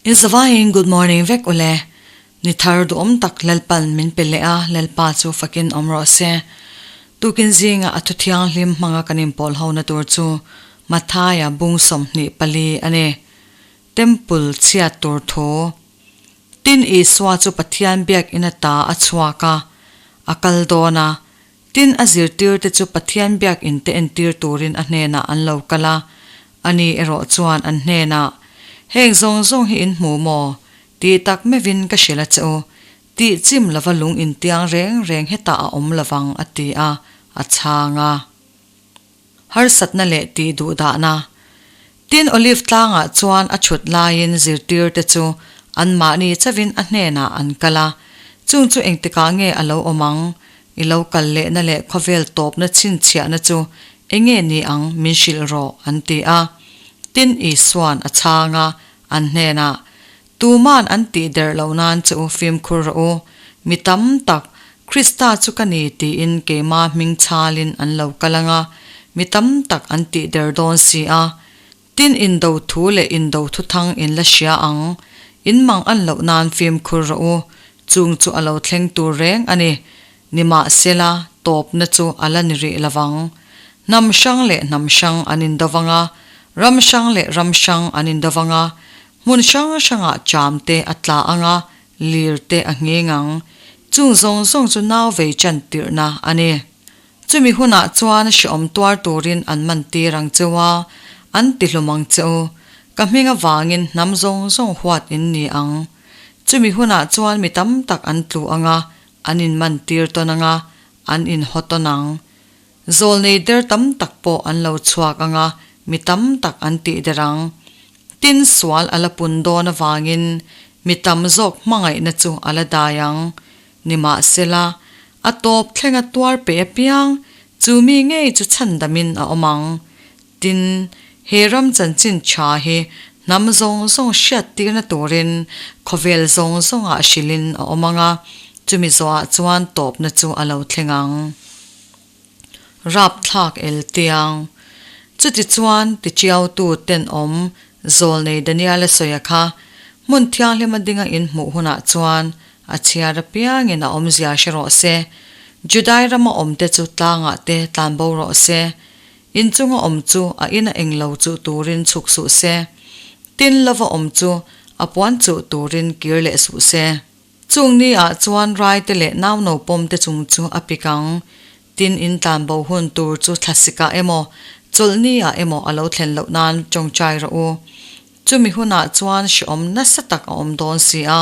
In zavaiin good morning vek ule. Ni thar duhawm tak Lalpan min pe leh a, Lalpa chu fakin awm rawh se. Tukin zinga a thu thianghlim hmanga kan inpawl hona tur chu Mathaia bung 24 a ni. Temple chhiat tur thu. Tin Isua chu Pathian biakinn ata a chhuak a, a kal dawn a. Tin a zirtirte chu Pathian biakinn te entir turin a hnenah an lo kal a. Ani erawh chuan an hnenah, Heng zawng zawng hi in hmu maw? Tih tak meuhin ka hrilh a che u. Tih chim lova lung intiang reng reng hetah a awm lovang a ti a, a chhang a. Harsatna leh tih duhdahna. Tin Olive tlangah chuan a chhut laiin zirtirte chu anmahni chauhin a hnenah an kal a, Chung chu engtikah nge a lo awm ang? I lo kal lehna leh khawvel tawpna chhinchhiahna chu enge ni ang min hrilh rawh, an ti a. Tin Isua'n a chhang a, an hnenah, Tuma'n an tih der loh nan che u fimkhur rawh u, mi tam tak, Krista chu ka ni tiin keima hming chhalin an lo kal ang a, mi tam tak an tih der dawn si a. Tin indo thu leh indo thuthang in la hria ang, in mang an loh nan fimkhur rawh u, chung chu a lo thleng tur reng a ni. Nimahsela, tawpna chu a la ni rih lovang. Hnam hrang leh hnam hrang an indo vang a, ram hrang leh ram hrang an indo vang a, hmun hrang hrangah cham te a tla ang a, lir te a nghing ang. Chung zawng zawng chu nau vei chan tirhna a ni. Chumi hunah chuan hreawm tuar turin an man tir ang cheu a, an ti hlum ang cheu. Ka hming avangin hnam zawng zawng huat in ni ang. Chumi hunah chuan mi tam tak an tlu ang a, an in man tir tawn ang a, an in haw tawn ang. Zawlnei der tam tak pawh an lo chhuak ang a, mi tam tak an tih der ang. Tin sual a la pun dawn avangin mi tam zawk hmangaihna chu a la dai ang. Nimahsela, a tawp thlenga tuar pe apiang, chu mi ngei chu chhandamin a awm ang. Tin, he ram chanchin tha hi hnam zawng zawng hriattirna turin khawvel zawng zawngah hrilhin a awm ang a, chumi zawhah chuan tawpna chu a lo thleng ang. Rapthlak el tiang. Chutichuan, tichiautu tenawm Zawlnei Daniela sawia kha hmun thianghlima dinga inhmuh hunah chuan a chhiar apiangin a awmzia hre rawh se, Judai rama awmte chu tlangah te tlanbo rawh se, Inchunga awm chu a ina englo chuh turin chhuk suh se, tin lova awm chu a puan chuh turin kir leh suh se. Chung ni ah chuan raite leh nauno pawm te chung chu a pik ang. Tin in tlanbo hun tur chu thlasik ah emaw, chawlhni ah emaw a lo thlen loh nan tawngtai rawh u. Chumi hunah chuan hrehawm nasa tak a awm dawn si a.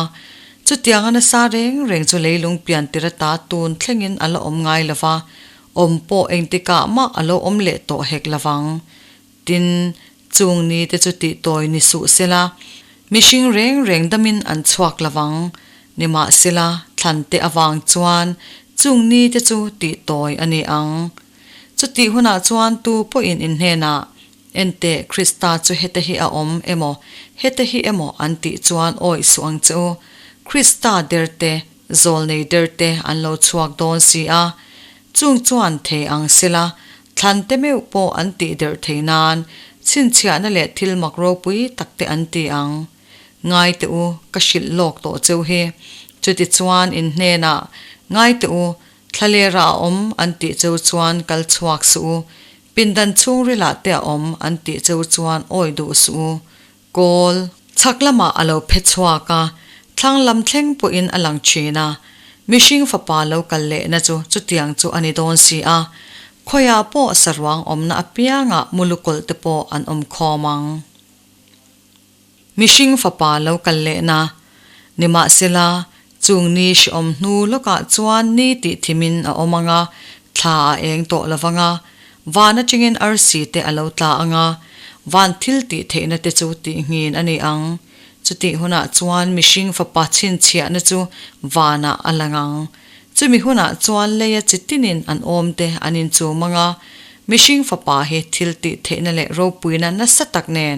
Chutianga nasa reng reng chu leilung pian tir ata tun thlengin a la awm ngai lo va, awm pawh engtikah mah a lo awm leh tawh hek lo vang. Tin, chung ni te chu tihtawi ni suh sela, mihring reng reng damin an chhuak lo vang. Nimahsela, thlan te avang chuan chung ni te chu tihtawi a ni ang. Chutih hunah chuan tu pawhin in hnenah, Enteh, Krista chu hete hi a awm emaw, hete hi emaw an tih chuan awih suh ang che u. Krista derte, zawlnei derte an lo chhuak dawn si a. Chung chuan thei ang sela, thlan te meuh pawh an tih derh thei nan, chhinchhiahna leh thil mak ropui tak te an ti ang. Ngai teh u, ka hrilh lawk tawh cheu hi. Chutichuan in hnenah, Ngai teh u, thlalera a awm an tih cheu chuan kal chhuak suh u. Pindan chhungrilah te a awm an tih cheu chuan awi duh suh u. Kawl. Chhak lamah a lo phe chhuak a, thlang lam thleng pawhin a lang thin a. Mihring fapa lo kal lehna chu chutiang chu a ni dawn si a. Khawiah pawh saruang awmna apiangah mulukawlh te pawh an awm khawm ang. Mihring fapa lo kal lehna. Nimahsela, chung ni hrehawm hnu lawkah chuan ni tih thimin a awm ang a, thla a eng tawh lo vang a, van atangin arsi te a lo tla ang a, van thil tih theihna te chu tihnghin a ni ang. Chutih hunah chuan mihring fapa chhinchhiahna chu vanah a lang ang. Chumi hunah chuan leia chi tinin an awmte an inchum ang a, mihring fapa hi thil tih theihna leh ropuina nasa tak nen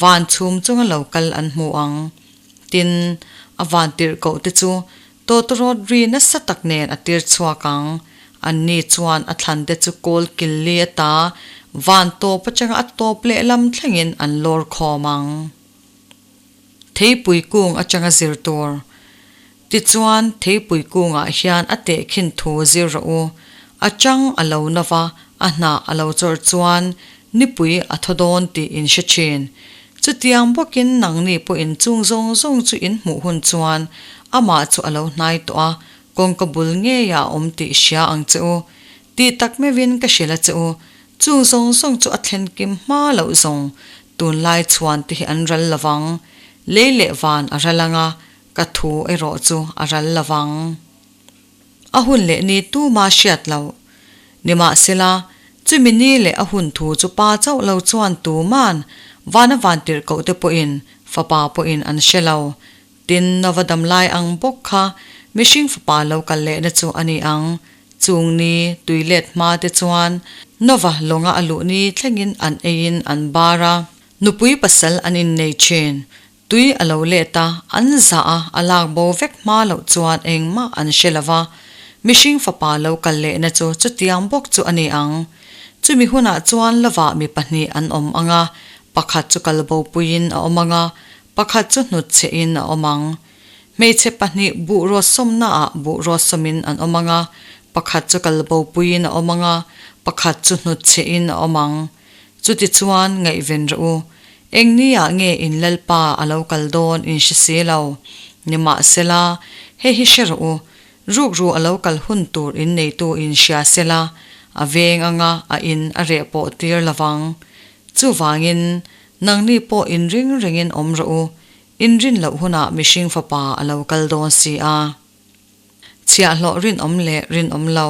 van chhum chunga lo kal an hmu ang. Tin, a van tirhkoh te chu tawtawrawt ri nasa tak nen a tir chhuak ang. Anni chuan a thlan te chu kawl kil li ata van tawp atanga a tawp lehlam thlengin an lawr khawm ang. Theipui kung atanga zir tur. Tichuan, theipui kungah hian a tehkhin thu zir rawh u. A chang a lo na va, a hnah a lo chawrh chuan nipui a thaw dawn tih in hre thin. Chutiang bawkin nangni pawhin chung zawng zawng chu in hmuh hun chuan amah chu a lo hnai tawh a, kawngka bul ngeiah a awm tih hria ang che u. Tih tak meuhin ka hrilh a che u, chung zawng zawng chu a thlen kim hma loh zawng tunlai chhuan te hi an ral lovang. Lei leh van a ral anga Ka thu erawh chu a ral lo vang. A hun leh ni tuma hriat loh. Nimahsela, chumi ni leh a hun thu chu pa chauh lo chuan tuman vana vantirhkoh te pawhin fapa pawhin an hre lo. Tin, Nova damlai ang bawk kha mihring fapa lo kal lehna chu a ni ang. Chung ni tui let hma te chuan Nova lawnga a luh ni thlengin an eiin an bar a. Nupui pasal an innei thin. Tui a lo let a, an zah a, a lak bo vek hma loh chuan engmah an hre lo va. Mihring fapa lo kal lehna chu chutiang bawk chu a ni ang. Chumi hunah chuan lovah mi pahnih an awm ang a, pakhat chu kal bopuiin a awm ang a, pakhat chu hnutchhehin a awm ang. Hmeichhe pahnih buh rawtsawmnaah buh rawtsawmin an awm ang a, pakhat chu kal bopuiin a awm ang a, pakhat chu hnutchhehin a awm ang. Chutichuan ngaihven rawh u. Eng ni ah nge in Lalpa a lo kal dawn in hre si lo. Nimahsela, hei hi hre rawh u, rukru a lo kal hun tur in neitu in hria sela, a veng anga a in a reh pawh tir lovang. Chuvangin, nangni pawh in ring rengin awm rawh u, in rin loh hunah mihring fapa a lo kal dawn si a. Chhiahhlawh rinawm leh rinawm lo.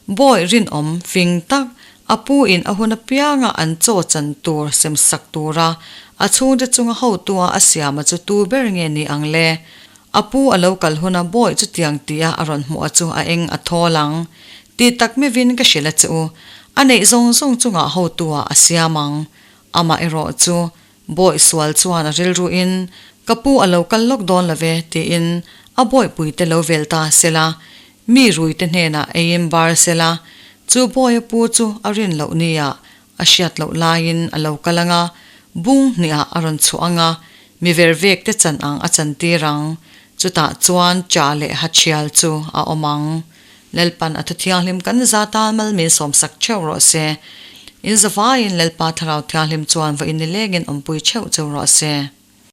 Bawi rinawm fing tak, a pu in a hun apianga an chaw chan tur sem sak tura a chhungte chunga hotua a siama chu tu ber nge ni ang le? A pu a lo kal huna bawi chutiang tia a rawn hmuh a chu a eng a thawl ang. Ti tak meuhin ka hrilh a che u, a neih zawng zawng chungah hotua a siam ang. Amah erawh chu Bawi sual chuan a rilruin, Ka pu a lo kal lawk dawn lo ve, tiin a bawihpuite lo vel ta sela, mi ruite hnenah eiin bar sela, chu bawia pu chu a rin loh nia a hriat loh laiin a lo kal ang a, bung hnihah a rawn chhuah ang a, mi vervekte chan ang a chantir ang, chutah chuan cha leh hathial chu a awm ang. Lalpan a thuthianghlim kan za tan mal min sawmsak theuh rawh se. In zavaiin Lalpa Thlarau Thianghlim chuan va inilengin awmpui theuh cheu rawh se.